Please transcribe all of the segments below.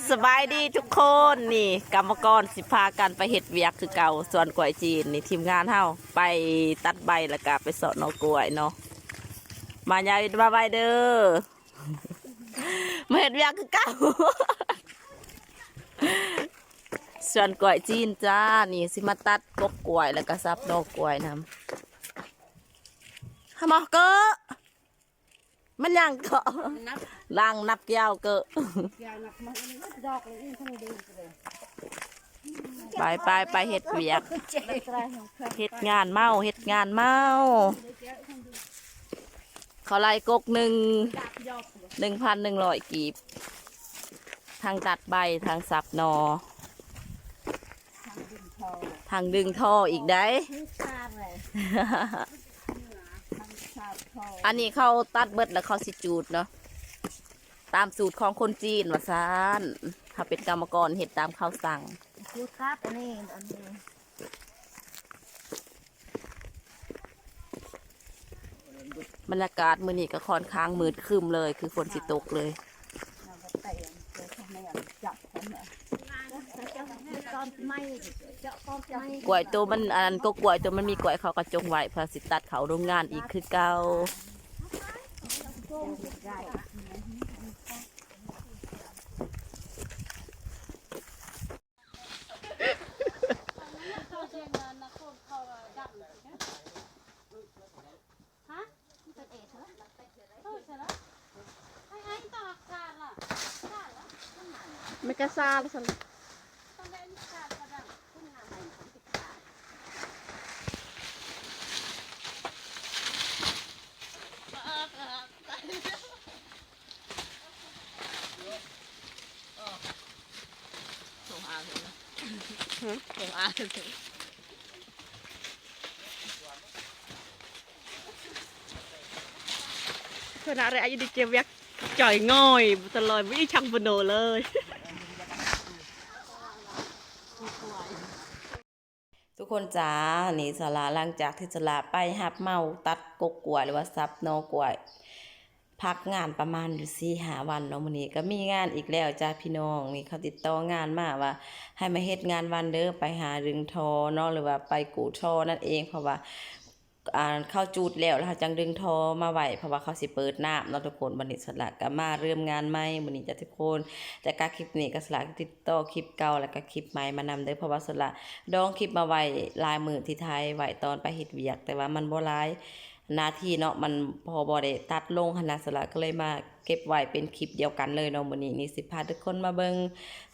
ສະບາຍດີທຸກຄົນ ນີ້ກຳມະກອນຊິພາກັນໄປເຮັດວຽກຄືເກົ່າ ສວນກ້ວຍຈີນນີ້ ທີມງານເຮົາໄປຕັດໃບ ແລ້ວກະໄປເຊາະໜໍ່ກ້ວຍເນາະ. ມາຍາມມາໄວເດີ ມາເຮັດວຽກຄືເກົ່າ ສວນກ້ວຍຈີນຈ້າ. ນີ້ຊິມາຕັດກົກກ້ວຍ ແລ້ວກະສັບໜໍ່ກ້ວຍນຳ. ຫາໝໍ້ເກີ ມັນຫຍັງເກາະ? ນັບ ຫຼັງນັບກ່ຽວເກີ ກ່ຽວນັບມາດອກເລີຍ ອີກທາງເດີນໄປເລີຍ. ໄປ ໄປ ໄປເຮັດວຽກ ເຮັດງານເມົາ ເຮັດງານເມົາ. ເຂົາໄລ່ກົກໜຶ່ງ ໜຶ່ງພັນໜຶ່ງຮ້ອຍກີບ ທັງຕັດໃບ ທັງສັບໜໍ່ ທັງດຶງທໍ່ອີກໃດ໋. ອັນນີ້ເຂົາຕັດເບິດແລ້ວເຂົາຊິຈູດເນາະ ຕາມສູດຂອງຄົນຈີນວ່າຊັ້ນ. ເຮົາເປັນກຳມະກອນເຮັດຕາມເຂົາສັ່ງ. ຈູດຕັດອັນນີ້ ອັນນີ້ ບັນຍາກາດມື້ນີ້ກໍຂ້ອນຂ້າງມືດຄຶ້ມເລີຍ ຄືຝົນຊິຕົກເລີຍ. ກ້ວຍໂຕມັນ ອັນນັ້ນ ກໍກ້ວຍໂຕມັນມີກ້ວຍ ເຂົາກໍຈົ່ງໄວ້ ເພື່ອຊິຕັດເຂົ້າໂຮງງານອີກຄືເກົ່າ. ໂທຫາເພິ່ນ ໂທຫາເພິ່ນ. ເພິ່ນອາໄລອາຍຸດີເກວຽກຈ່ອຍງ່ອຍ ບໍ່ຕະຫຼອຍ ບໍ່ອີ່ຊ່າງບໍ່ໂນເລີຍ. ທຸກຄົນຈ້າ ນີ້ສະຫຼາ ຫຼັງຈາກທີ່ສະຫຼາໄປຮັບເໝົາຕັດກົກກ້ວຍ ຫຼືວ່າສັບໜໍ່ກ້ວຍ ພັກງານປະມານຢູ່ສີ່ຫ້າວັນເນາະ. ມື້ນີ້ກໍມີງານອີກແລ້ວຈ້າພີ່ນ້ອງ. ນີ້ເຂົາຕິດຕໍ່ງານມາວ່າໃຫ້ມາເຮັດງານວັນເດີ ໄປຫາດຶງທໍ່ເນາະ ຫຼືວ່າໄປກູ້ທໍ່ນັ້ນເອງ ເພາະວ່າ ອ່າ ເຂົາຈູດແລ້ວ ແລ້ວເຮົາຈັ່ງດຶງທໍ່ມາໄວ້ ເພາະວ່າເຂົາຊິເປີດນ້ຳເນາະທຸກຄົນ. ບັດນີ້ສະຫຼາກໍມາເລີ່ມງານໃໝ່ມື້ນີ້ຈ້າທຸກຄົນ. ແຕ່ກະຄລິບນີ້ກໍສະຫຼາຕິດຕໍ່ຄລິບເກົ່າ ແລ້ວກໍຄລິບໃໝ່ມານຳເດີ ເພາະວ່າສະຫຼາດອງຄລິບມາໄວ້ຫຼາຍມື້ທີ່ຖ່າຍໄວ້ຕອນໄປເຮັດວຽກ ແຕ່ວ່າມັນບໍ່ຫຼາຍນາທີເນາະ ມັນພໍບໍ່ໄດ້ຕັດລົງຫັ້ນນະ. ສະຫຼາກໍເລີຍມາເກັບໄວ້ເປັນຄລິບດຽວກັນເລີຍເນາະ. ມື້ນີ້ນີ້ຊິພາທຸກຄົນມາເບິ່ງ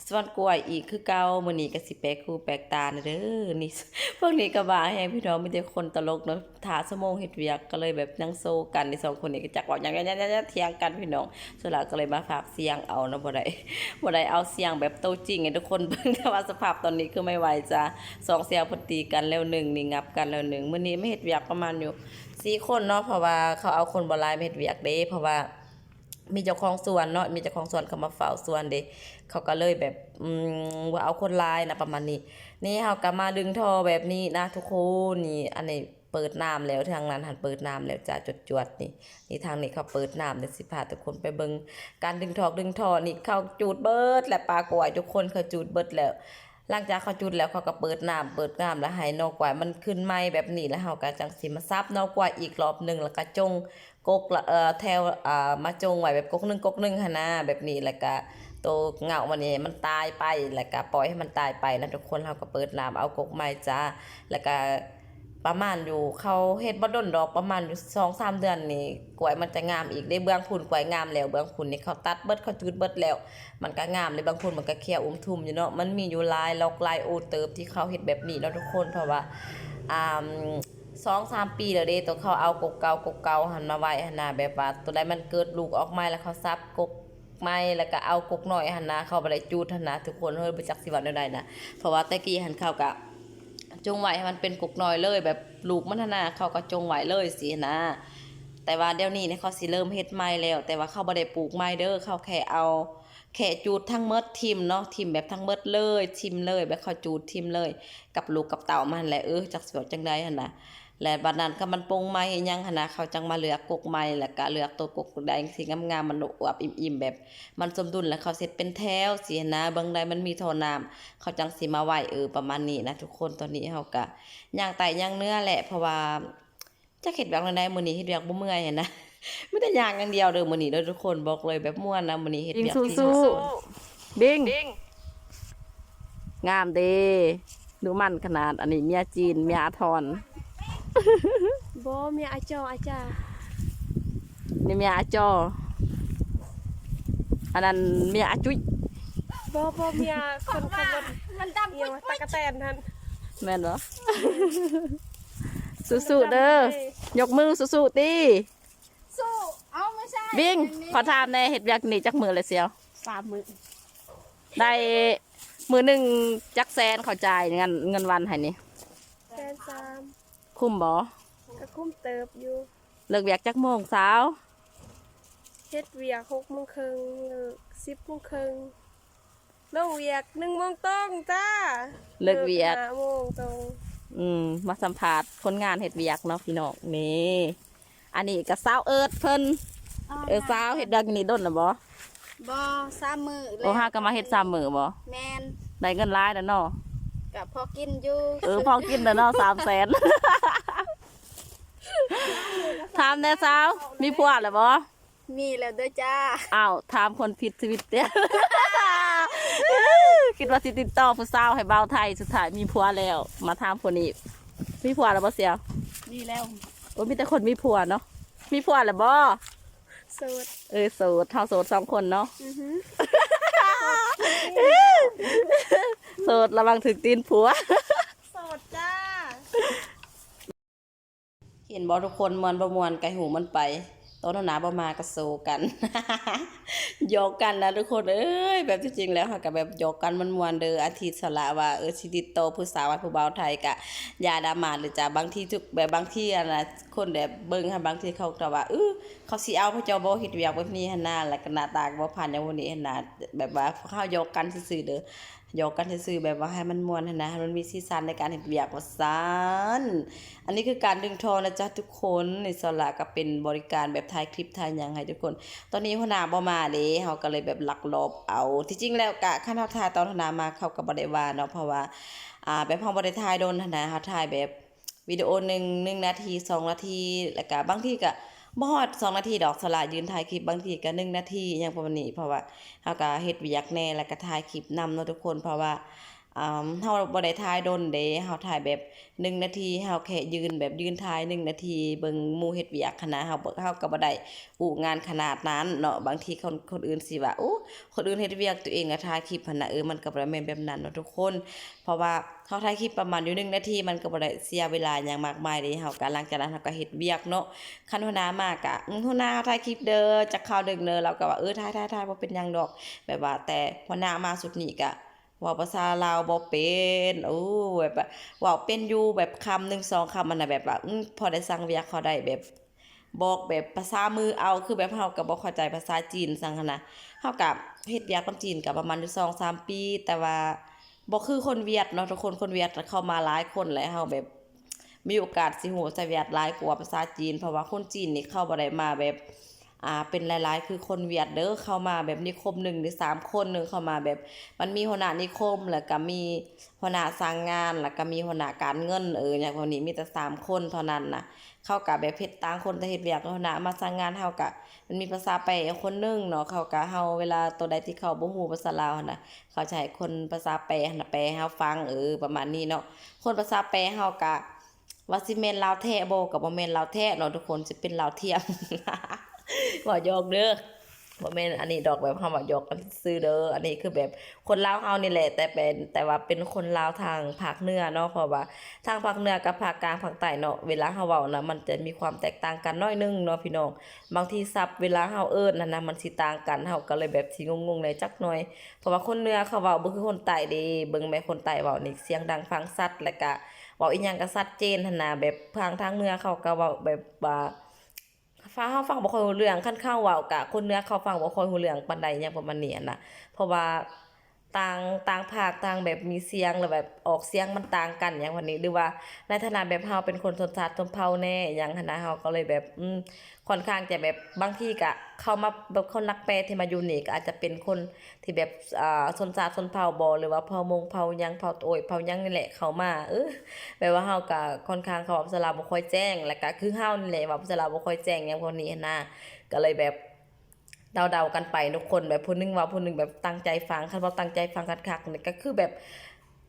ສວນກ້ວຍອີກຄືເກົ່າ. ມື້ນີ້ກໍຊິແປກຫູແປກຕາແດ່ເດີ ນີ້ ພວກນີ້ກໍບ້າແຮງພີ່ນ້ອງ ມີແຕ່ຄົນຕະຫຼົກເນາະ. ຖ້າຊົ່ວໂມງເຮັດວຽກກໍເລີຍແບບຍັງໂຊກັນ ນີ້ສອງຄົນນີ້ກໍຈັກເວົ້າຫຍັງ ຖຽງກັນພີ່ນ້ອງ. ສະຫຼາກໍເລີຍມາພາກສຽງເອົາເນາະ ບໍ່ໄດ້ ບໍ່ໄດ້ເອົາສຽງແບບໂຕຈິງໃຫ້ທຸກຄົນເບິ່ງ. ແຕ່ວ່າສະພາບຕອນນີ້ຄືໄມ່ໄຫວຈ້າ ສອງສຽງເພິ່ນຕີກັນແລ້ວໜຶ່ງ ນີ້ຫງັບກັນແລ້ວໜຶ່ງ. ມື້ນີ້ມາເຮັດວຽກປະມານຢູ່ສີ່ຄົນເນາະ ເພາະວ່າເຂົາເອົາຄົນບໍ່ຫຼາຍມາເຮັດວຽກເດ້ ເພາະວ່າ ມີເຈົ້າຂອງສວນເນາະ ມີເຈົ້າຂອງສວນເຂົາມາເຝົ້າສວນເດ້ ເຂົາກໍເລີຍແບບ ອືມ ບໍ່ເອົາຄົນຫຼາຍນະ ປະມານນີ້. ນີ້ເຮົາກໍມາດຶງທໍ່ແບບນີ້ນະທຸກຄົນ. ນີ້ ອັນນີ້ເປີດນ້ຳແລ້ວ ທາງນັ້ນຫັ້ນເປີດນ້ຳແລ້ວຈ້າ ຈວດໆ ນີ້. ນີ້ທາງນີ້ເຂົາເປີດນ້ຳ ດຽວຊິພາທຸກຄົນໄປເບິ່ງການດຶງຖອກດຶງທໍ່. ນີ້ເຂົາຈູດເບິດແລ້ວ ປາກ້ວຍທຸກຄົນ ເຂົາຈູດເບິດແລ້ວ. ຫຼັງຈາກເຂົາຈູດແລ້ວ ເຂົາກໍເປີດນ້ຳ ເປີດນ້ຳແລ້ວໃຫ້ໜໍ່ກ້ວຍມັນຂຶ້ນໃໝ່ແບບນີ້ ແລ້ວເຮົາກໍຈັ່ງຊິມາສັບໜໍ່ກ້ວຍອີກລອບໜຶ່ງ ແລ້ວກໍຈົ່ງ ກົກລະ ເອີ ແຖວ ເອີ ມາຈົ່ງໄວ້ແບບກົກໜຶ່ງກົກໜຶ່ງຫັ້ນນະ ແບບນີ້. ແລ້ວກະໂຕເຫງົ້າມັນນີ້ມັນຕາຍໄປ ແລ້ວກະປ່ອຍໃຫ້ມັນຕາຍໄປນະທຸກຄົນ. ເຮົາກໍເປີດນ້ຳເອົາກົກໃໝ່ຈ້າ ແລ້ວກະປະມານຢູ່ ເຂົາເຮັດບໍ່ດົນດອກ ປະມານຢູ່ສອງສາມເດືອນນີ້ ກ້ວຍມັນຈະງາມອີກເດ້. ເບື້ອງພຸ້ນກ້ວຍງາມແລ້ວ ເບື້ອງພຸ້ນນີ້ເຂົາຕັດເບິດ ເຂົາຈູດເບິດແລ້ວ ມັນກະງາມເດ້. ເບື້ອງພຸ້ນມັນກະຂຽວອຸ່ມທຸ່ມຢູ່ເນາະ. ມັນມີຢູ່ຫຼາຍລັອກຫຼາຍໂອເຕີບທີ່ເຂົາເຮັດແບບນີ້ເນາະທຸກຄົນ ເພາະວ່າ ອ່າ ສອງສາມປີແລ້ວເດ້ ໂຕເຂົາເອົາກົກເກົ່າ ກົກເກົ່າຫັ້ນມາໄວ້ຫັ້ນນະ ແບບວ່າໂຕໃດມັນເກີດລູກອອກໃໝ່ ແລ້ວເຂົາສັບກົກໃໝ່ ແລ້ວກໍເອົາກົກນ້ອຍຫັ້ນນະ ເຂົາບໍ່ໄດ້ຈູດຫັ້ນນະທຸກຄົນເອີຍ. ບໍ່ຈັກຊິເວົ້າແນວໃດນະ ເພາະວ່າແຕ່ກີ້ຫັ້ນເຂົາກໍຈົ່ງໄວ້ໃຫ້ມັນເປັນກົກນ້ອຍເລີຍ ແບບລູກມັນຫັ້ນນະ ເຂົາກໍຈົ່ງໄວ້ເລີຍຊີ້ນະ. ແຕ່ວ່າດຽວນີ້ເຂົາຊິເລີ່ມເຮັດໃໝ່ແລ້ວ ແຕ່ວ່າເຂົາບໍ່ໄດ້ປູກໃໝ່ເດີ ເຂົາແຄ່ເອົາ ແຄ່ຈູດທັງໝົດຖິ້ມເນາະ ຖິ້ມແບບທັງໝົດເລີຍ ຖິ້ມເລີຍ ແບບເຂົາຈູດຖິ້ມເລີຍ ກັບລູກກັບເຕົ້າມັນແຫຼະ. ເອີ ຈັກຊິເວົ້າຈັ່ງໃດຫັ້ນນະ ແລະ ບັດນັ້ນຄັນມັນປົ່ງໃໝ່ອີ່ຫຍັງຫັ້ນນະ ເຂົາຈັ່ງມາເລືອກກົກໃໝ່ ແລ້ວກະເລືອກໂຕກົກໃດທີ່ງາມໆ ມັນອວບໆ ອີ່ມໆ ແບບມັນສົມດຸນ ແລ້ວເຂົາເຮັດເປັນແຖວຊີ້ຫັ້ນນະ. ບ່ອນໃດມັນມີທໍ່ນ້ຳ ເຂົາຈັ່ງຊິມາໄວ້ ເອີ ປະມານນີ້ນະທຸກຄົນ. ຕອນນີ້ເຮົາກະຍ່າງໃຕ້ຍ່າງເໜືອແຫຼະ ເພາະວ່າ ຈັກເຮັດວຽກແນວໃດ ມື້ນີ້ເຮັດວຽກບໍ່ເມື່ອຍຫັ້ນນະ ມີແຕ່ຍ່າງຢ່າງດຽວເດີມື້ນີ້ເດີທຸກຄົນ. ບອກເລີຍແບບມ່ວນນະມື້ນີ້ເຮັດວຽກ. ບິງສູ້ໆ ບິງ ງາມເດ້ ດຸໝັ່ນຂະໜາດ. ອັນນີ້ເມຍຈີນ ເມຍອາທອນ ບໍ່ ເມຍອາຈໍ ອາຈາ ນີ້ເມຍອາຈໍ ອັນນັ້ນເມຍອາຈຸຍ ບໍ່ ບໍ່ ເມຍຄົນຂັບລົດ ມັນດຳ ອີຫຍັງ ຕັກກະແຕນຫັ້ນ ແມ່ນບໍ່? ສູ້ໆເດີ ຍົກມືສູ້ໆຕິ. ສູ້ ເອົາ ບໍ່ໃຊ່ ບິງ ຂໍຖາມແດ່ ເຮັດວຽກນີ້ຈັກມື້ແລ້ວສ່ຽວ? ສາມມື້ ໄດ້ມື້ໜຶ່ງຈັກແສນເຂົາຈ່າຍເງິນ ເງິນວັນໃຫ້ນີ້? ແສນສາມ. ຄຸ້ມບໍ່? ກໍຄຸ້ມເຕີບຢູ່. ເລີກວຽກຈັກໂມງ ສາວ? ເຮັດວຽກຫົກໂມງເຄິ່ງ ເລີກສິບໂມງເຄິ່ງ. ລົງວຽກໜຶ່ງໂມງຕົງຈ້າ ເລີກວຽກຫ້າໂມງຕົງ. ອືມ ມາສຳພາດຄົນງານເຮັດວຽກເນາະພີ່ນ້ອງ. ນີ້ ອັນນີ້ກໍສາວເອີດເພິ່ນ. ເອີ ສາວເຮັດວຽກຢູ່ນີ້ດົນແລ້ວບໍ່? ບໍ່ ສາມມື້ແລ້ວ. ໂອ້ ຫາກໍມາເຮັດສາມມື້ບໍ່? ແມ່ນ. ໄດ້ເງິນຫຼາຍແລ້ວເນາະ? ກໍພໍກິນຢູ່. ເອີ ພໍກິນແລ້ວເນາະ ສາມແສນ. ຖາມແດ່ສາວ ມີຜົວແລ້ວບໍ່? ມີແລ້ວເດີຈ້າ. ອ້າວ ຖາມຄົນຜິດຊີວິດເດ້ ຄິດວ່າຊິຕິດຕໍ່ຜູ້ສາວໃຫ້ບ່າວໄທ ສຸດທ້າຍມີຜົວແລ້ວ. ມາຖາມຜູ້ນີ້ ມີຜົວແລ້ວບໍ່ສ່ຽວ? ມີແລ້ວ. ໂອ້ຍ ມີແຕ່ຄົນມີຜົວເນາະ. ມີຜົວແລ້ວບໍ່? ໂສດ. ເອີ ໂສດ ເຮົາໂສດສອງຄົນເນາະ. ອືຮຶ ໂສດ ລະວັງຖືກຕີນຜົວ. ໂສດຈ້າ. ເຫັນບໍ່ທຸກຄົນ ມ່ວນບໍ່ມ່ວນກະໃຫ້ຮູ້ມັນໄປ. ຕອນຫົວໜ້າບໍ່ມາກະໂຊກັນ ຫຍອກກັນນະທຸກຄົນເອີຍ. ແບບທີ່ຈິງແລ້ວເຮົາກະແບບຫຍອກກັນມ່ວນໆເດີ. ອາທິດສະຫຼະວ່າ ເອີ ຊິຕິດຕໍ່ຜູ້ສາວ ຜູ້ບ່າວໄທກະຢ່າດຣາມາເດີຈ້າ. ບາງທີທຸກ ແບບບາງທີອັນນະ ຄົນແບບເບິ່ງຫັ້ນ ບາງທີເຂົາກະວ່າ ເອີ ເຂົາຊິເອົາພວກເຈົ້າບໍ່ ເຮັດວຽກແບບນີ້ຫັ້ນນະ ແລ້ວກະໜ້າຕາກະບໍ່ຜ່ານຫຍັງພວກນີ້ຫັ້ນນະ. ແບບວ່າພວກເຮົາຫຍອກກັນຊື່ໆເດີ. ຫຍອກກັນຊື່ໆ ແບບວ່າໃຫ້ມັນມ່ວນຫັ້ນນະ ໃຫ້ມັນມີສີສັນໃນການເຮັດວຽກວ່າຊັ້ນ. ອັນນີ້ຄືການດຶງທອງນະຈ໊ະທຸກຄົນ. ນີ້ສາວຫຼ້າກໍເປັນບໍລິການແບບຖ່າຍຄລິບຖ່າຍຫຍັງໃຫ້ທຸກຄົນ. ຕອນນີ້ຫົວໜ້າບໍ່ມາເດ້ ເຮົາກໍເລີຍແບບລັກລອບເອົາ. ທີ່ຈິງແລ້ວກະຄັນເຮົາຖ່າຍຕອນຫົວໜ້າມາ ເຂົາກໍບໍ່ໄດ້ວ່າເນາະ ເພາະວ່າ ອ່າ ແບບເຮົາບໍ່ໄດ້ຖ່າຍດົນຫັ້ນນະ ເຮົາຖ່າຍແບບ ວິດີໂອໜຶ່ງ ໜຶ່ງນາທີ ສອງນາທີ ແລ້ວກະບາງທີກະບໍ່ຮອດສອງນາທີດອກ. ສາວຫຼ້າຢືນຖ່າຍຄລິບ ບາງທີກະໜຶ່ງນາທີ ອີ່ຫຍັງປະມານນີ້ ເພາະວ່າເຮົາກະເຮັດວຽກແດ່ ແລ້ວກະຖ່າຍຄລິບນຳເນາະທຸກຄົນ. ເພາະວ່າ ອ່າ ເຮົາບໍ່ໄດ້ຖ່າຍດົນເດ້ ເຮົາຖ່າຍແບບໜຶ່ງນາທີ ເຮົາແຄ່ຢືນແບບຢືນຖ່າຍໜຶ່ງນາທີ ເບິ່ງໝູ່ເຮັດວຽກຫັ້ນນະ. ເຮົາ ເຮົາກະບໍ່ໄດ້ອູ້ງານຂະໜາດນັ້ນເນາະ. ບາງທີຄົນ ຄົນອື່ນຊິວ່າ ໂອ້ ຄົນອື່ນເຮັດວຽກ ຕົວເອງກະຖ່າຍຄລິບຫັ້ນນະ. ເອີ ມັນກະບໍ່ແມ່ນແບບນັ້ນເນາະທຸກຄົນ ເພາະວ່າ ເຮົາຖ່າຍຄລິບປະມານຢູ່ໜຶ່ງນາທີ ມັນກໍບໍ່ໄດ້ເສຍເວລາຫຍັງມາກມາຍເດ້. ເຮົາກໍ ຫຼັງຈາກນັ້ນເຮົາກໍເຮັດວຽກເນາະ. ຄັນຫົວໜ້າມາກໍ ອືມ ຫົວໜ້າເຮົາຖ່າຍຄລິບເດີ ຈັກຄາວໜຶ່ງເດີ ລາວກໍວ່າ ເອີ ຖ່າຍໆໆ ບໍ່ເປັນຫຍັງດອກ. ແບບວ່າ ແຕ່ຫົວໜ້າມາຊຸດນີ້ກໍເວົ້າພາສາລາວບໍ່ເປັນ. ໂອ້ ແບບວ່າເວົ້າເປັນຢູ່ແບບຄຳໜຶ່ງສອງຄຳ ອັນນະ ແບບວ່າ ອືມ ພໍໄດ້ສັ່ງວຽກເຂົາໄດ້ ແບບ ບອກແບບພາສາມືເອົາ ຄືແບບເຮົາກໍບໍ່ເຂົ້າໃຈພາສາຈີນຈັ່ງຫັ້ນນະ. ເຮົາກໍເຮັດວຽກນຳຈີນກໍປະມານຢູ່ສອງສາມປີ ແຕ່ວ່າບໍ່ຄືຄົນຫວຽດເນາະທຸກຄົນ. ຄົນຫວຽດເຂົ້າມາຫຼາຍຄົນ ແລະ ເຮົາແບບມີໂອກາດຊິຮູ້ພາສາຫວຽດຫຼາຍກວ່າພາສາຈີນ ເພາະວ່າຄົນຈີນນີ້ເຂົາບໍ່ໄດ້ມາແບບ ອ່າ ເປັນຫຼາຍໆຄືຄົນຫວຽດເດີ. ເຂົາມາແບບນິຄົມໜຶ່ງ ຫຼື ສາມຄົນໜຶ່ງ ເຂົາມາແບບ ມັນມີຫົວໜ້ານິຄົມ ແລ້ວກໍມີຫົວໜ້າສ້າງງານ ແລ້ວກໍມີຫົວໜ້າການເງິນ ເອີ ຫຍັງພວກນີ້ ມີແຕ່ສາມຄົນເທົ່ານັ້ນນະ. ເຂົາກະແບບເຮັດຕ່າງຄົນ ແຕ່ເຮັດວຽກ ຫົວໜ້າມາສ້າງງານ ເຮົາກະ ມັນມີພາສາແປຄົນໜຶ່ງເນາະ. ເຂົາກະ ເຮົາ ເວລາໂຕໃດທີ່ເຂົາບໍ່ຮູ້ພາສາລາວຫັ້ນນະ ເຂົາຈະໃຫ້ຄົນພາສາແປຫັ້ນນະ ແປໃຫ້ເຮົາຟັງ ເອີ ປະມານນີ້ເນາະ. ຄົນພາສາແປເຮົາກະ ວ່າຊິແມ່ນລາວແທ້ບໍ່ ກະບໍ່ແມ່ນລາວແທ້ເນາະທຸກຄົນ ຊິເປັນລາວທຽມ. ເວົ້າຫຍອກເດີ ບໍ່ແມ່ນອັນນີ້ດອກ ແບບເຮົາເວົ້າຫຍອກກັນຊື່ໆເດີ. ອັນນີ້ຄືແບບ ຄົນລາວເຮົານີ້ແຫຼະ ແຕ່ເປັນ ແຕ່ວ່າເປັນຄົນລາວທາງພາກເໜືອເນາະ ເພາະວ່າທາງພາກເໜືອກັບພາກກາງພາກໃຕ້ເນາະ ເວລາເຮົາເວົ້ານະ ມັນຈະມີຄວາມແຕກຕ່າງກັນໜ້ອຍໜຶ່ງເນາະພີ່ນ້ອງ. ບາງທີສັບເວລາເຮົາເອີ້ນຫັ້ນນະ ມັນຊິຕ່າງກັນ ເຮົາກໍເລີຍແບບຊິງົງໆແດ່ຈັກໜ້ອຍ ເພາະວ່າຄົນເໜືອເຂົາເວົ້າບໍ່ຄືຄົນໃຕ້ເດ້. ເບິ່ງແມ້ ຄົນໃຕ້ເວົ້ານີ້ສຽງດັງຟັງຊັດ ແລ້ວກະເວົ້າອີ່ຫຍັງກະຊັດເຈນຫັ້ນນະ ແບບທາງ ທາງເໜືອເຂົາກະເວົ້າແບບວ່າ ຟັງ ເຮົາຟັງບໍ່ຄ່ອຍຮູ້ເລື່ອງ. ຄັນເຂົາເວົ້າກະ ຄົນເໜືອເຂົາຟັງບໍ່ຄ່ອຍຮູ້ເລື່ອງປານໃດ ຫຍັງປະມານນີ້ຫັ້ນນະ ເພາະວ່າ ຕ່າງ ຕ່າງພາກ ຕ່າງແບບມີສຽງ ແລ້ວແບບອອກສຽງມັນຕ່າງກັນຫຍັງແບບນີ້ ຫຼືວ່າໃນຖານະແບບເຮົາເປັນຄົນຊົນຊາດຊົນເຜົ່າແດ່ຫຍັງຫັ້ນນະ ເຮົາກໍເລີຍແບບ ອືມ ຄ່ອນຂ້າງຈະແບບ ບາງທີກະເຂົ້າມາແບບຄົນນັກແປທີ່ມາຢູ່ນີ້ ກໍອາດຈະເປັນຄົນທີ່ແບບ ອ່າ ຊົນຊາດຊົນເຜົ່າບໍ ຫຼືວ່າເຜົ່າມົ້ງເຜົ່າຫຍັງ ເຜົ່າໂອ້ຍເຜົ່າຫຍັງນີ້ແຫຼະເຂົ້າມາ ເອີ ແບບວ່າເຮົາກະຄ່ອນຂ້າງ ເວົ້າພາສາລາວບໍ່ຄ່ອຍແຈ້ງ ແລ້ວກະຄືເຮົານີ້ແຫຼະ ເວົ້າພາສາລາວບໍ່ຄ່ອຍແຈ້ງຫຍັງພວກນີ້ຫັ້ນນະ ກໍເລີຍແບບ ເດົາໆກັນໄປທຸກຄົນ ແບບຜູ້ໜຶ່ງເວົ້າຜູ້ໜຶ່ງແບບຕັ້ງໃຈຟັງ ຄັນເວົ້າຕັ້ງໃຈຟັງຄັກໆນີ້ກໍຄືແບບ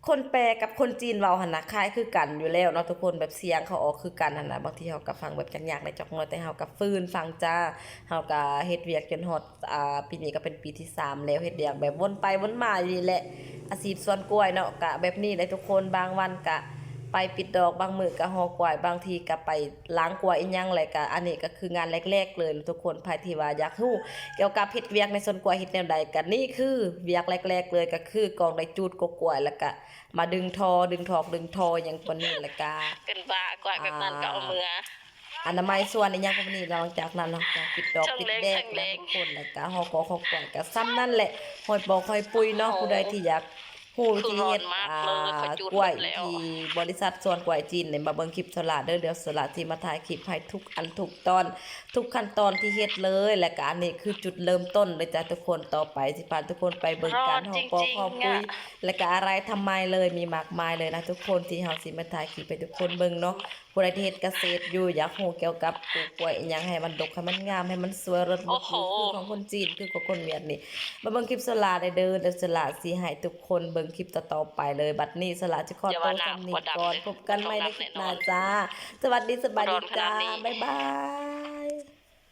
ຄົນແປກັບຄົນຈີນເວົ້າຫັ້ນນະ ຄ້າຍຄືກັນຢູ່ແລ້ວເນາະທຸກຄົນ ແບບສຽງເຂົາອອກຄືກັນຫັ້ນນະ ບາງທີເຮົາກໍຟັງແບບຍາກໆແດ່ຈັກໜ້ອຍ ແຕ່ເຮົາກໍຟື້ນຟັງຈ້າ ເຮົາກໍເຮັດວຽກຈົນຮອດ ອ່າ ປີນີ້ກໍເປັນປີທີສາມແລ້ວ ເຮັດວຽກແບບວົນໄປວົນມາຢູ່ນີ້ແຫຼະ ອາຊີບສວນກ້ວຍເນາະ ກະແບບນີ້ແຫຼະທຸກຄົນ ບາງວັນກະໄປປິດດອກ ບາງມື້ກະຫໍ່ກ້ວຍ ບາງທີກະໄປລ້າງກ້ວຍອີ່ຫຍັງ ແລ້ວກະອັນນີ້ກໍຄືງານແລກໆເລີຍທຸກຄົນ ໃຜທີ່ວ່າຢາກຮູ້ກ່ຽວກັບເຮັດວຽກໃນສວນກ້ວຍເຮັດແນວໃດ ກະນີ້ຄືວຽກແລກໆເລີຍ ກໍຄືກອງໄດ້ຈູດກົກກ້ວຍ ແລ້ວກະມາດຶງທໍ່ ດຶງຖອກ ດຶງທໍ່ຫຍັງປະມານນີ້ ແລ້ວກະ ເປັນບ້າກ້ວຍແບບນັ້ນກໍເອົາເມືອ ອາ ອະນາໄມສວນອີ່ຫຍັງປະມານນີ້ ຫຼັງຈາກນັ້ນເນາະ ກະປິດດອກປິດແດກແລ້ວທຸກຄົນ ແລ້ວກະຫໍ່ກໍຫໍ່ກ້ວຍ ກະສ່ຳນັ້ນແຫຼະ ຮອຍປອກຮອຍປຸຍເນາະ ຜູ້ໃດທີ່ຢາກຮູ້ວິທີເຮັດ ອ່າ ກ້ວຍທີ່ບໍລິສັດສວນກ້ວຍຈີນນີ້ ມາເບິ່ງຄລິບສະຫຼາເດີ ດຽວສະຫຼາຊິມາຖ່າຍຄລິບໃຫ້ທຸກອັນທຸກຕອນ ທຸກຂັ້ນຕອນທີ່ເຮັດເລີຍ ແລ້ວກະອັນນີ້ຄືຈຸດເລີ່ມຕົ້ນເລີຍຈ້າທຸກຄົນ ຕໍ່ໄປຊິພາທຸກຄົນໄປເບິ່ງການຫໍ່ກໍຫໍ່ປຸຍ ແລ້ວກະອາໄລທຳໄມເລີຍ ມີມາກມາຍເລີຍນະທຸກຄົນ ທີ່ເຮົາຊິມາຖ່າຍຄລິບໃຫ້ທຸກຄົນເບິ່ງເນາະ ຜູ້ໃດທີ່ເຮັດກະເສດຢູ່ ຢາກຮູ້ກ່ຽວກັບປູກກ້ວຍອີ່ຫຍັງໃຫ້ມັນດົກ ໃຫ້ມັນງາມ ໃຫ້ມັນສວຍ ເລີດ ໂອ້ໂຫ ຄືຂອງຄົນຈີນ ຄືຂອງຄົນຫວຽດນີ້ ມາເບິ່ງຄລິບສະຫຼາໄດ້ເດີ ດຽວສະຫຼາຊິໃຫ້ທຸກຄົນເບິ່ງຄລິບຕໍ່ໆໄປເລີຍ ບັດນີ້ສະຫຼາຊິຂໍໂຕສ່ຳນີ້ກ່ອນ ພົບກັນໃໝ່ໃນຄລິບໜ້າຈ້າ ສະຫວັດດີ ສະບາຍດີຈ້າ ບາຍບາຍ.